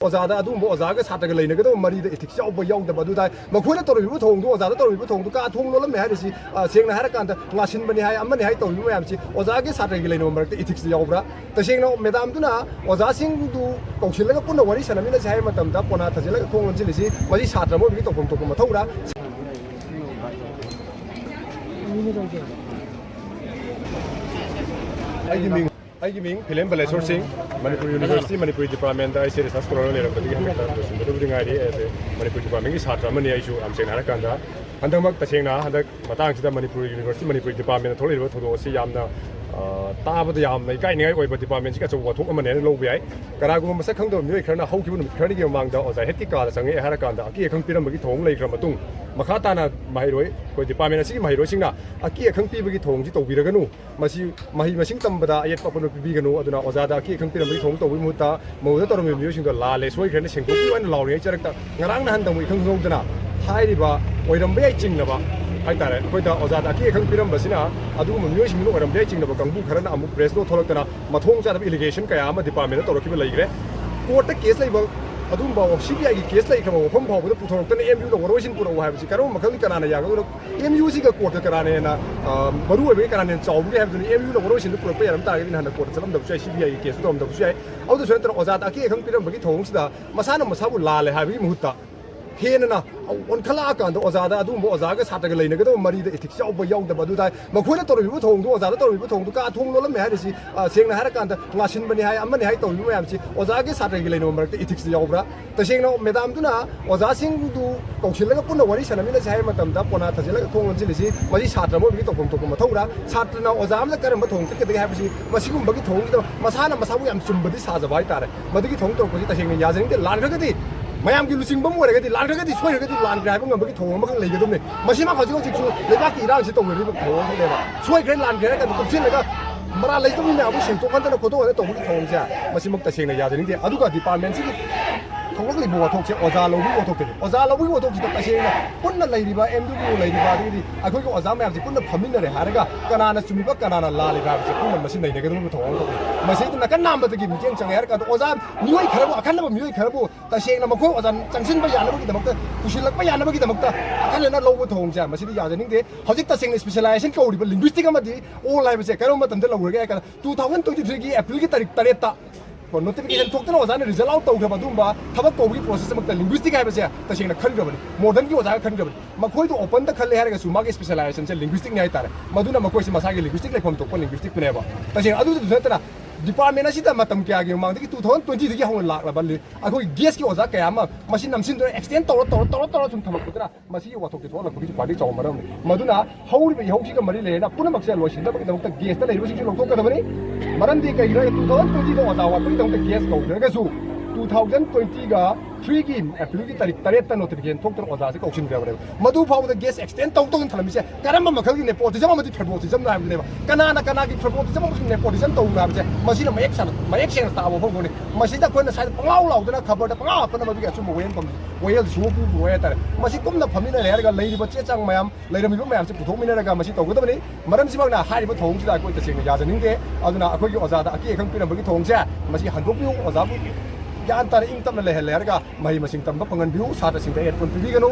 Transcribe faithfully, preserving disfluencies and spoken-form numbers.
ꯑꯣꯖꯥꯗ ꯑꯗꯨꯒꯨꯝꯕ ꯑꯣꯖꯥꯒ ꯁꯥꯇ꯭ꯔꯒ ꯂꯩꯅꯒꯗꯕ ꯃꯔꯤꯗ ethics ꯌꯥꯎꯕ ꯌꯥꯎꯗꯕ ꯑꯗꯨꯗ ꯃꯈꯣꯏꯅ ꯇꯧꯔꯝꯃꯤꯕ ꯊꯧꯑꯣꯡꯗꯣ, ꯑꯣꯖꯥꯗ ꯇꯧꯔꯝꯃꯤꯕ ꯊꯧꯑꯣꯡꯗꯣ ꯀꯥ ꯊꯣꯡ ꯂꯣꯜꯂꯝꯃꯦ ꯍꯥꯏꯔꯤꯁꯤ, ꯑ, ꯁꯦꯡꯅ ꯍꯥꯏꯔꯀꯥꯟꯗ ꯉꯥꯁꯤꯟꯕꯅꯤ ꯍꯥꯏ, ꯑꯃꯅꯤ ꯍꯥꯏ, ꯇꯧꯔꯤꯕ ꯃꯌꯥꯝꯁꯤ ꯑꯣꯖꯥꯒꯤ ꯁꯥꯇ꯭ꯔꯒꯤ ꯂꯩꯅꯕ ꯃꯔꯛꯇ ethicsꯇ ꯌꯥꯎꯕ꯭ꯔꯥ? ꯇꯁꯦꯡꯅ ꯃꯦꯗꯥꯝꯗꯨꯅ ꯑꯣꯖꯥꯁꯤꯡꯗꯨ ꯀꯧꯁꯤꯜꯂꯒ ꯄꯨꯟꯅ ꯋꯥꯔꯤ ꯁꯥꯟꯅꯃꯤꯟꯅꯁꯤ ꯍꯥꯏꯕ ꯃꯇꯝꯗ ꯄꯣꯅꯥ ꯊꯥꯖꯤꯜꯂꯒ ꯊꯣꯡ ꯂꯣꯟꯁꯤꯜꯂꯤꯁꯤ ꯃꯁꯤ ꯁꯥꯇ꯭ꯔ ꯑꯃ ꯑꯣꯏꯕꯒꯤ ꯇꯧꯐꯝ ꯊꯣꯛꯄ ꯃꯊꯧꯔꯥ? ꯑꯩꯒꯤ ꯃꯤꯡ ꯑꯩꯒꯤ ꯃꯤꯡ ꯐꯤꯂꯦꯝ ꯕꯂꯦꯁꯣꯔ ꯁꯤꯡ, ꯃꯅꯤꯄꯨꯔ ꯌꯨꯅꯤꯚꯔꯁꯤꯇꯤ ꯃꯅꯤꯄꯨꯔꯤ ꯗꯤꯄꯥꯔꯠꯃꯦꯟꯗ ꯑꯩꯁꯦ ꯔꯤꯁꯔꯁ ꯁ꯭ꯀꯣꯂꯔ ꯑꯣꯏꯅ ꯂꯩꯔꯝꯕꯗꯒꯤ ꯍꯟꯗꯛꯇ ꯂꯣꯏꯁꯤꯟꯒꯗꯕꯗꯤ ꯉꯥꯏꯔꯤ꯫ ꯑꯩꯁꯦ ꯃꯅꯤꯄꯨꯔ ꯗꯤꯄꯥꯔꯠꯃꯦꯟꯒꯤ ꯁꯥꯇ꯭ꯔ ꯑꯃꯅꯤ꯫ ꯑꯩꯁꯨ ꯌꯥꯝ ꯁꯦꯡꯅ ꯍꯥꯏꯔꯀꯥꯟꯗ ꯍꯟꯗꯛꯃꯛ ꯇꯁꯦꯡꯅ ꯍꯟꯗꯛ ꯃꯇꯥꯡꯁꯤꯗ ꯃꯅꯤꯄꯨꯔ ꯌꯨꯅꯤꯚꯔꯁꯤꯇꯤ ꯃꯅꯤꯄꯨꯔꯤ ꯗꯤꯄꯥꯔꯠꯃꯦꯟꯗ ꯊꯣꯛꯂꯛꯂꯤꯕ ꯊꯧꯗꯣꯛ ꯑꯁꯤ ꯌꯥꯝꯅ, ꯑ, ꯇꯥꯕꯗ ꯌꯥꯝꯅ ꯏꯀꯥꯏꯅꯤꯡꯉꯥꯏ ꯑꯣꯏꯕ ꯗꯤꯄꯥꯔꯠꯃꯦꯟꯁꯤꯒꯤ ꯑꯆꯧꯕ ꯋꯥꯊꯣꯛ ꯑꯃꯅꯦꯅ ꯂꯧꯕ ꯌꯥꯏ꯫ ꯀꯅꯥꯒꯨꯝꯕ ꯃꯁꯛ ꯈꯪꯗꯕ ꯃꯤꯑꯣꯏ ꯈꯔꯅ ꯍꯧꯈꯤꯕ ꯅꯨꯃꯤꯠ ꯈꯔꯅꯤꯒꯤ ꯃꯃꯥꯡꯗ ꯑꯣꯖꯥ ꯍꯦꯠꯀꯤ ꯀꯥꯗ ꯆꯪꯉꯛꯑꯦ ꯍꯥꯏꯔꯀꯥꯟꯗ ꯑꯀꯤ ꯑꯈꯪ ꯄꯤꯔꯝꯕꯒꯤ ꯊꯧꯑꯣꯡ ꯂꯩꯈ꯭ꯔ ꯃꯇꯨꯡ, ꯃꯈꯥ ꯇꯥꯅ ꯃꯍꯩꯔꯣꯏ, ꯑꯩꯈꯣꯏ ꯗꯤꯄꯥꯔꯠꯃꯦꯟ ꯑꯁꯤꯒꯤ ꯃꯍꯩꯔꯣꯏꯁꯤꯡꯅ ꯑꯀꯤ ꯑꯈꯪ ꯄꯤꯕꯒꯤ ꯊꯧꯑꯣꯡꯁꯤ ꯇꯧꯕꯤꯔꯒꯅꯨ꯫ ꯃꯁꯤ ꯃꯍꯩ ꯃꯁꯤꯡ ꯇꯝꯕꯗ ꯑꯌꯦꯠꯄ ꯑꯄꯟꯕ ꯄꯤꯕꯤꯒꯅꯨ꯫ ꯑꯗꯨꯅ ꯑꯣꯖꯥꯗ ꯑꯀꯤ ꯑꯈꯪ ꯄꯤꯔꯝꯕꯒꯤ ꯊꯧꯑꯣꯡ ꯇꯧꯕꯒꯤ ꯃꯍꯨꯠꯇ ꯃꯗꯨꯗ ꯇꯧꯔꯝꯃꯤꯕ ꯃꯤꯑꯣꯏꯁꯤꯡꯗꯣ ꯂꯥꯜꯂꯦ, ꯁꯣꯏꯈ꯭ꯔꯦꯅ ꯁꯦꯡꯗꯣꯛꯄꯤꯌꯨ ꯍꯥꯏꯅ ꯂꯥꯎꯔꯤꯉꯩ ꯆꯔꯛꯇ ꯉꯔꯥꯡ ꯅꯍꯥꯟꯗ ꯑꯃꯨꯛ ꯏꯈꯪ ꯈꯪꯍꯧꯗꯅ ꯍꯥꯏꯔꯤꯕ ꯑꯣꯏꯔꯝꯕ ꯌꯥꯏ ꯆꯤꯡꯅꯕ ꯍꯥꯏꯇꯥꯔꯦ, ꯑꯩꯈꯣꯏꯗ ꯑꯣꯖꯥꯗ ꯑꯀꯤ ꯑꯈꯪ ꯄꯤꯔꯝꯕꯁꯤꯅ ꯑꯗꯨꯒꯨꯝꯕ ꯃꯤꯑꯣꯏꯁꯤꯡꯗꯨꯅ ꯑꯣꯏꯔꯝꯕ ꯌꯥꯏ ꯆꯤꯡꯅꯕ ꯀꯥꯡꯕꯨ ꯈꯔꯅ ꯑꯃꯨꯛ ꯄ꯭ꯔꯦꯁꯇꯣ ꯊꯣꯛꯂꯛꯇꯅ ꯃꯊꯣꯡ ꯆꯥꯗꯕ ꯑꯦꯂꯤꯒꯦꯁꯟ ꯀꯌꯥ ꯑꯃ ꯗꯤꯄꯥꯔꯠꯃꯦꯟꯗ ꯇꯧꯔꯛꯈꯤꯕ ꯂꯩꯈ꯭ꯔꯦ꯫ ꯀꯣꯔꯠꯇ ꯀꯦꯁ ꯂꯩꯕ ꯑꯗꯨꯒꯨꯝꯕ ꯁꯤ ꯕꯤ ꯑꯥꯏꯒꯤ ꯀꯦꯁ ꯂꯩꯈ꯭ꯔꯕ ꯋꯥꯐꯝ ꯐꯥꯎꯕꯗ ꯄꯨꯊꯣꯔꯛꯇꯅ ꯑꯦꯝ ꯌꯨꯗ ꯋꯥꯔꯣꯏꯁꯤꯟ ꯄꯨꯔꯛꯎ ꯍꯥꯏꯕꯁꯤ ꯀꯔꯝꯕ ꯃꯈꯜꯒꯤ ꯀꯅꯥꯅ ꯌꯥꯒꯗꯣꯏꯅꯣ? ꯑꯦꯝ ꯌꯨꯁꯤꯒ ꯀꯣꯔꯠꯀ ꯀꯅꯥꯅ ꯍꯦꯟꯅ, ꯑ, ꯃꯔꯨ ꯑꯣꯏꯕꯒꯦ, ꯀꯅꯥꯅ ꯍꯦꯟꯅ ꯆꯥꯎꯕꯒꯦ ꯍꯥꯏꯕꯗꯨꯅꯤ꯫ ꯑꯦꯝ ꯌꯨꯅ ꯋꯥꯔꯣꯏꯁꯤꯟꯗꯨ ꯄꯨꯔꯛꯄ ꯌꯥꯔꯝ ꯇꯥꯔꯒꯗꯤ ꯅꯍꯥꯟꯅ ꯀꯣꯔꯠꯇ ꯆꯠꯂꯝꯗꯕꯁꯨ ꯌꯥꯏ, ꯁꯤ ꯕꯤ ꯑꯥꯏꯒꯤ ꯀꯦꯁꯇꯨ ꯇꯧꯔꯝꯗꯕꯁꯨ ꯌꯥꯏ꯫ ꯑꯗꯨꯗꯁꯨ ꯅꯠꯇꯅ ꯑꯣꯖꯥꯗ ꯑꯀꯤ ꯑꯈꯪ ꯄꯤꯔꯝꯕꯒꯤ ꯊꯧꯑꯣꯡꯁꯤꯗ ꯃꯁꯥꯅ ꯃꯁꯥꯕꯨ ꯂꯥꯜꯂꯦ ꯍꯥꯏꯕꯒꯤ ꯃꯍꯨꯠꯇ ꯍꯦꯟꯅ ꯑꯣꯟꯈꯠꯂꯛꯑꯀꯥꯟꯗ ꯑꯣꯖꯥꯗ ꯑꯗꯨꯒꯨꯝꯕ ꯑꯣꯖꯥꯒ ꯁꯥꯇ꯭ꯔꯒ ꯂꯩꯅꯒꯗꯕ ꯃꯔꯤꯗ ethics ꯌꯥꯎꯕ ꯌꯥꯎꯗꯕ ꯑꯗꯨꯗ ꯃꯈꯣꯏꯅ ꯇꯧꯔꯝꯃꯤꯕ ꯊꯧꯑꯣꯡꯗꯣ, ꯑꯣꯖꯥꯗ ꯇꯧꯔꯝꯃꯤꯕ ꯊꯧꯑꯣꯡꯗꯣ ꯀꯥ ꯊꯣꯡ ꯂꯣꯜꯂꯝꯃꯦ ꯍꯥꯏꯔꯤꯁꯤ, ꯑ, ꯁꯦꯡꯅ ꯍꯥꯏꯔꯀꯥꯟꯗ ꯉꯥꯁꯤꯟꯕꯅꯤ ꯍꯥꯏ, ꯑꯃꯅꯤ ꯍꯥꯏ, ꯇꯧꯔꯤꯕ ꯃꯌꯥꯝꯁꯤ ꯑꯣꯖꯥꯒꯤ ꯁꯥꯇ꯭ꯔꯒꯤ ꯂꯩꯅꯕ ꯃꯔꯛꯇ ethicsꯇ ꯌꯥꯎꯕ꯭ꯔꯥ? ꯇꯁꯦꯡꯅ ꯃꯦꯗꯥꯝꯗꯨꯅ ꯑꯣꯖꯥꯁꯤꯡꯗꯨ ꯀꯧꯁꯤꯜꯂꯒ ꯄꯨꯟꯅ ꯋꯥꯔꯤ ꯁꯥꯟꯅꯃꯤꯟꯅꯁꯤ ꯍꯥꯏꯕ ꯃꯇꯝꯗ ꯄꯣꯅꯥ ꯊꯥꯖꯤꯜꯂꯒ ꯊꯣꯡ ꯂꯣꯟꯁꯤꯜꯂꯤꯁꯤ ꯃꯁꯤ ꯁꯥꯇ꯭ꯔ ꯑꯃ ꯑꯣꯏꯕꯒꯤ ꯇꯧꯐꯝ ꯊꯣꯛꯄ ꯃꯊꯧꯔꯥ? ꯁꯥꯇ꯭ꯔꯅ ꯑꯣꯖꯥ ꯑꯃꯗ ꯀꯔꯝꯕ ꯊꯧꯑꯣꯡ ꯆꯠꯀꯗꯒꯦ ꯍꯥꯏꯕꯁꯤ ꯃꯁꯤꯒꯨꯝꯕꯒꯤ ꯊꯧꯑꯣꯡꯁꯤꯗ ꯃꯁꯥꯅ ꯃꯁꯥꯕꯨ ꯌꯥꯝ ꯆꯨꯝꯕꯗꯤ ꯁꯥꯖꯕ ꯍꯥꯏꯇꯥꯔꯦ꯫ ꯃꯗꯨꯒꯤ ꯊꯧꯑꯣꯡ ꯇꯧꯔꯛꯄꯁꯤ ꯇꯁꯦꯡꯅ ꯌꯥꯖꯅꯤꯡꯗꯦ꯫ ꯂꯥꯟꯈ꯭ꯔꯒꯗꯤ, ꯃꯌꯥꯝꯒꯤ ꯂꯨꯆꯤꯡꯕ ꯑꯃ ꯑꯣꯏꯔꯒꯗꯤ, ꯂꯥꯟꯈ꯭ꯔꯒꯗꯤ ꯁꯣꯏꯈ꯭ꯔꯒꯗꯤ ꯂꯥꯟꯈ꯭ꯔꯦ ꯍꯥꯏꯕ ꯉꯝꯕꯒꯤ ꯊꯧꯑꯣꯡ ꯑꯃꯈꯛ ꯂꯩꯒꯗꯕꯅꯤ꯫ ꯃꯁꯤꯃꯛ ꯍꯧꯖꯤꯛ ꯍꯧꯖꯤꯛꯁꯨ ꯂꯩꯕꯥꯛꯀꯤ ꯏꯔꯥꯡꯁꯤ ꯇꯧꯅꯔꯤꯕ ꯊꯧꯑꯣꯡ ꯑꯃꯈꯛꯅꯦꯕ꯫ ꯁꯣꯏꯈ꯭ꯔꯦ, ꯂꯥꯟꯈ꯭ꯔꯦ ꯍꯥꯏꯔ ꯀꯥꯟꯗ ꯀꯨꯞꯁꯤꯜꯂꯒ ꯃꯔꯥꯜ ꯂꯩꯇꯕ ꯃꯤ ꯃꯌꯥꯝꯕꯨ ꯁꯦꯡꯗꯣꯛꯍꯟꯗꯅ ꯈꯣꯠꯇꯣꯛꯍꯟꯗꯅ ꯇꯧꯕꯒꯤ ꯊꯧꯑꯣꯡꯁꯦ ꯃꯁꯤꯃꯛ ꯇꯁꯦꯡꯅ ꯌꯥꯖꯅꯤꯡꯗꯦ꯫ ꯑꯗꯨꯒ ꯗꯤꯄꯥꯔꯠꯃꯦꯟꯁꯤꯒꯤ ꯊꯣꯛꯂꯛꯂꯤꯕ ꯋꯥꯊꯣꯛꯁꯦ ꯑꯣꯖꯥ ꯂꯧꯕꯒꯤ ꯋꯥꯊꯣꯛꯇꯅꯤ꯫ ꯑꯣꯖꯥ ꯂꯧꯕꯒꯤ ꯋꯥꯊꯣꯛꯁꯤꯗ ꯇꯁꯦꯡꯅ ꯄꯨꯟꯅ ꯂꯩꯔꯤꯕ, ꯑꯦꯝ ꯌꯨꯒꯤ ꯂꯩꯔꯤꯕ, ꯑꯗꯒꯤꯗꯤ ꯑꯩꯈꯣꯏꯒꯤ ꯑꯣꯖꯥ ꯃꯌꯥꯝꯁꯦ ꯄꯨꯟꯅ ꯐꯝꯃꯤꯟꯅꯔꯦ ꯍꯥꯏꯔꯒ ꯀꯅꯥꯅ ꯆꯨꯝꯃꯤꯕ, ꯀꯅꯥꯅ ꯂꯥꯜꯂꯤꯕ ꯍꯥꯏꯕꯁꯦ ꯄꯨꯟꯅ ꯃꯁꯤ ꯅꯩꯅꯒꯗꯕ ꯊꯧꯔꯝ ꯑꯃꯈꯛꯅꯤ꯫ ꯃꯁꯤꯗ ꯅꯥꯀꯟ ꯅꯥꯝꯕꯗꯒꯤ ꯃꯤꯠꯌꯦꯡ ꯆꯪꯉꯦ ꯍꯥꯏꯔ ꯀꯥꯟꯗ ꯑꯣꯖꯥ ꯃꯤꯑꯣꯏ ꯈꯔꯕꯨ, ꯑꯈꯟꯅꯕ ꯃꯤꯑꯣꯏ ꯈꯔꯕꯨ ꯇꯁꯦꯡꯅ ꯃꯈꯣꯏ ꯑꯣꯖꯥ ꯆꯪꯁꯤꯟꯕ ꯌꯥꯅꯕꯒꯤꯗꯃꯛꯇ, ꯄꯨꯁꯤꯜꯂꯛꯄ ꯌꯥꯅꯕꯒꯤꯗꯃꯛꯇ ꯑꯈꯟꯅꯅ ꯂꯧꯕ ꯊꯧꯑꯣꯡꯁꯦ ꯃꯁꯤꯗꯤ ꯌꯥꯖꯅꯤꯡꯗꯦ꯫ ꯍꯧꯖꯤꯛ ꯇꯁꯦꯡꯅ specialization ꯀꯧꯔꯤꯕ linguistic ꯑꯃꯗꯤ all ꯍꯥꯏꯕꯁꯦ ꯀꯔꯝꯕ ꯃꯇꯝꯗ ꯂꯧꯔꯒꯦ ꯍꯥꯏ ꯀꯥꯟꯗ two thousand twenty three ꯒꯤ Aprilꯒꯤ ꯇꯥꯔꯤꯛ ꯇꯔꯦꯠꯇ ꯀꯣ, notification ꯊꯣꯛꯇꯅ ꯑꯣꯖꯥꯅ result out ꯇꯧꯈ꯭ꯔꯕ ꯑꯗꯨꯒꯨꯝꯕ ꯊꯕꯛ ꯀꯧꯕꯒꯤ process ꯑꯃꯛꯇ linguistic ꯍꯥꯏꯕꯁꯦ ꯇꯁꯦꯡꯅ ꯈꯟꯈ꯭ꯔꯕꯅꯤ, modernꯒꯤ ꯑꯣꯖꯥꯒ ꯈꯟꯈ꯭ꯔꯕꯅꯤ꯫ ꯃꯈꯣꯏꯗꯣ openꯗ ꯈꯜꯂꯦ ꯍꯥꯏꯔꯒꯁꯨ ꯃꯥꯒꯤ specializationꯁꯦ linguisticꯅꯤ ꯍꯥꯏꯇꯥꯔꯦ꯫ ꯃꯗꯨꯅ ꯃꯈꯣꯏꯁꯦ ꯃꯁꯥꯒꯤ linguistic ꯂꯩꯐꯝ ꯊꯣꯛꯄ linguisticꯇꯨꯅꯦꯕ꯫ ꯇꯁꯦꯡꯅ ꯑꯗꯨꯗꯁꯨ ꯅꯠꯇꯅ department ꯑꯁꯤꯗ ꯃꯇꯝ ꯀꯌꯥꯒꯤ ꯃꯃꯥꯡꯗꯒꯤ two thousand twentyꯗꯒꯤ ꯍꯧꯅ ꯂꯥꯛꯂꯕ ꯂꯤ-, ꯑꯩꯈꯣꯏ guestꯀꯤ ꯑꯣꯖꯥ ꯀꯌꯥ ꯑꯃ ꯃꯁꯤ ꯅꯝꯁꯤꯟꯗꯨꯅ extend ꯇꯧꯔ, ꯇꯧꯔ, ꯇꯧꯔ, ꯇꯧꯔ ꯁꯨꯝ ꯊꯝꯃꯛꯄꯗꯨꯅ ꯃꯁꯤꯒꯤ ꯋꯥꯊꯣꯛꯁꯤ ꯊꯣꯛꯍꯜꯂꯛꯄꯒꯤꯁꯨ ꯈ꯭ꯋꯥꯏꯗꯒꯤ ꯆꯥꯎꯕ ꯃꯔꯝꯅꯤ꯫ ꯃꯗꯨꯅ ꯍꯧꯔꯤꯕ ꯏꯍꯧꯁꯤꯒ ꯃꯔꯤ ꯂꯩꯅꯅ ꯄꯨꯝꯅꯃꯛꯁꯦ ꯂꯣꯏꯁꯤꯟꯅꯕꯒꯤꯗꯃꯛꯇ guestꯇ ꯂꯩꯔꯤꯕꯁꯤꯡꯁꯨ ꯂꯧꯊꯣꯛꯀꯗꯕꯅꯤ꯫ ꯃꯔꯝꯗꯤ ꯀꯩꯒꯤꯅꯣ ꯍꯥꯏꯔꯒ two thousand twentyꯗ ꯑꯣꯖꯥ ꯋꯥꯠꯄꯒꯤꯗꯃꯛꯇ guest ꯀꯧꯈ꯭ꯔꯒꯁꯨ two thousand twentyꯒ threeꯒꯤ Aprilꯒꯤ ꯇꯥꯔꯤꯛ ꯇꯔꯦꯠꯇ notification ꯊꯣꯛꯇꯅ ꯑꯣꯖꯥꯁꯦ ꯀꯧꯁꯤꯟꯈ꯭ꯔꯕꯅꯦꯕ꯫ ꯃꯗꯨ ꯐꯥꯎꯕꯗ guest extend ꯇꯧ ꯇꯧꯗꯅ ꯊꯝꯂꯝꯃꯤꯁꯦ ꯀꯔꯝꯕ ꯃꯈꯜꯒꯤ nepotism ꯑꯃꯗꯤ favoritismꯅꯣ ꯍꯥꯏꯕꯗꯨꯅꯦꯕ꯫ ꯀꯅꯥꯅ ꯀꯅꯥꯒꯤ favoritism ꯑꯃꯁꯨꯡ nepotism ꯇꯧꯕ꯭ꯔꯥ ꯍꯥꯏꯕꯁꯦ ꯃꯁꯤꯅ ꯃꯌꯦꯛ ꯁꯥꯅ, ꯃꯌꯦꯛ ꯁꯦꯡꯅ ꯇꯥꯕ ꯃꯐꯝ ꯑꯣꯏꯅꯤ꯫ ꯃꯁꯤꯗ ꯑꯩꯈꯣꯏꯅ ꯁ꯭ꯋꯥꯏꯗ ꯄꯪꯂꯥꯎ ꯂꯥꯎꯗꯅ ꯈꯕꯔꯗ ꯄꯪꯍꯥꯞ ꯍꯥꯞꯇꯅ ꯃꯗꯨꯒꯤ ꯑꯆꯨꯝꯕ ꯋꯥꯌꯦꯜꯐꯝ, ꯋꯥꯌꯦꯜ ꯁꯨꯡꯄꯨ ꯄꯨꯔꯣꯏ ꯍꯥꯏꯇꯥꯔꯦ꯫ ꯃꯁꯤ ꯀꯨꯞꯅ ꯐꯝꯃꯤꯟꯅꯔꯦ ꯍꯥꯏꯔꯒ ꯂꯩꯔꯤꯕ ꯆꯦ ꯆꯥꯡ ꯃꯌꯥꯝ, ꯂꯩꯔꯝꯃꯤꯕ ꯃꯌꯥꯝꯁꯦ ꯄꯨꯊꯣꯛꯃꯤꯟꯅꯔꯒ ꯃꯁꯤ ꯇꯧꯒꯗꯕꯅꯤ꯫ ꯃꯔꯝꯁꯤꯃꯛꯅ ꯍꯥꯏꯔꯤꯕ ꯊꯧꯑꯣꯡꯁꯤꯗ ꯑꯩꯈꯣꯏ ꯇꯁꯦꯡꯅ ꯌꯥꯖꯅꯤꯡꯗꯦ꯫ ꯑꯗꯨꯅ ꯑꯩꯈꯣꯏꯒꯤ ꯑꯣꯖꯥꯗ ꯑꯀꯤ ꯑꯈꯪ ꯄꯤꯔꯝꯕꯒꯤ ꯊꯧꯑꯣꯡꯁꯦ ꯃꯁꯤ ꯍꯟꯗꯣꯛꯄꯤꯌꯨ꯫ ꯑꯣꯖꯥꯕꯨ ꯒ꯭ꯌꯥꯟ ꯇꯥꯅ ꯏꯪ ꯇꯞꯅ ꯂꯩꯍꯜꯂꯦ ꯍꯥꯏꯔꯒ ꯃꯍꯩ ꯃꯁꯤꯡ ꯇꯝꯕ ꯐꯪꯍꯟꯕꯤꯌꯨ꯫ ꯁꯥꯇ꯭ꯔꯁꯤꯡꯗ ꯑꯦꯠꯄꯣꯟ ꯄꯤꯕꯤꯒꯅꯨ꯫